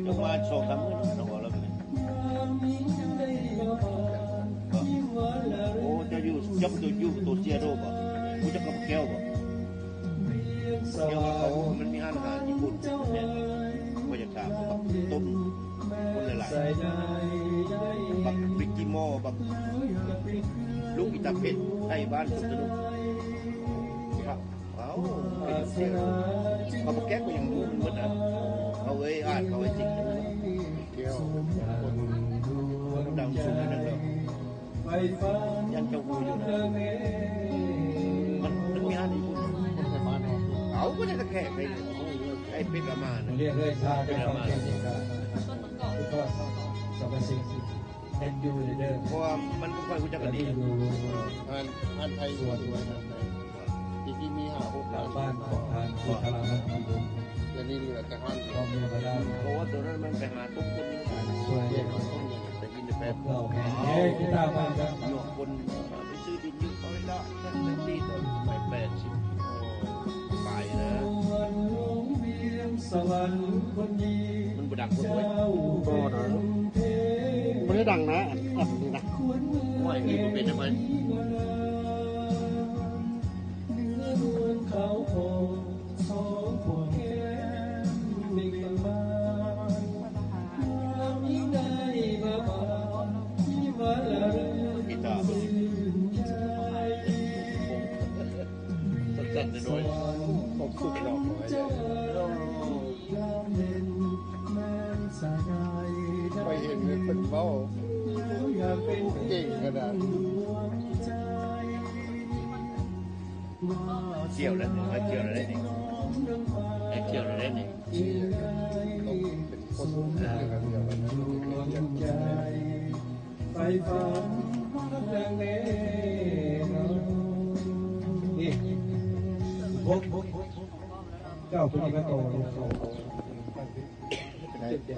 ຈະມາສອງສາມມື້ແລ້ວບໍ່? ໂອ້ ເຈົ້າຢູ່ ເຈົ້າຢູ່ໂຕເຊຍໂດບໍ່? ຮູ້ຈັກກັບແກ້ວບໍ່? ແກ້ວເຂົາ ມັນມີຮ້ານອາຫານຍີ່ປຸ່ນ ຂ້ອຍຢາກຖາມ ບັກຕົ້ມ ຄົນຫຼາຍໆ ບັກບິກກີມໍ ບັກລຸງອີຕາເພັດ ໄທບ້ານສົມສະໜຸກ ເອົາ ເຂົາບໍ່ແກ້ວ ເຂົາບໍ່ແກ້ວກໍຍັງຮູ້ມັນໝົດນະ ເຂົາເອີ່ຍອາດ ເຂົາເອີ່ຍຈິກ ແກ້ວ ຄົນດັງສູງນັ້ນເດີ ຢ້ານເຈົ້າຮູ້ຢູ່ນະ ມັນ ມັນມີຮ້ານຍີ່ປຸ່ນ ຄົນໄທບ້ານເຮົາ ເອົາ ບໍ່ໄດ້ແຂກໄດ້ ໄອ້ເປັດອາມານະ ເປັດອາມານ ເພາະວ່າມັນບໍ່ຄ່ອຍຮູ້ຈັກກັນດີ ຮ້ານ ຮ້ານໄທຢູ່ ທີ່ ທີ່ມີຫ້າຫົກຮ້ານ ບ້ານຂອງທ່ານ ແລ້ວນີ້ເຫຼືອແຕ່ຮ້ານດຽວ ເພາະວ່າໂຕນັ້ນມັນໄປຫາຕົກຄົນ ໄປກິນແຕ່ແປດ ເອີ ກິນຕາມບ້ານກັນ ຍວກຄົນໄປຊື້ດິນຢູ່ເຂົາເລີຍເນາະ ແຕ່ປີຕອນສະໄໝແປດສິບ ປາຍເດີ ມັນບໍ່ດັງຄົນເວີຍ ບໍ່ນະ ບໍ່ໄດ້ດັງນະ ອັນນີ້ນະ ໂອ້ຍ ນີ້ບໍ່ເປັນໄດ້ໄປ ຂ້ອຍເຫັນເພິ່ນເວົ້າເກັ່ງຂະໜາດ ກ່ຽວແລ້ວ ເຂົ້າກ່ຽວແລ້ວເດ້ນີ້ ໃຫ້ກ່ຽວແລ້ວເດ້ນີ້ ຕ້ອງເປັນຄົນເດີນທາງດຽວກັນນະ ໄຟຟ້າແລງແນ່ນອນ ນີ້ ເຈົ້າເພິ່ນມາຕໍ່ເຂົາ ເປັນໃດ?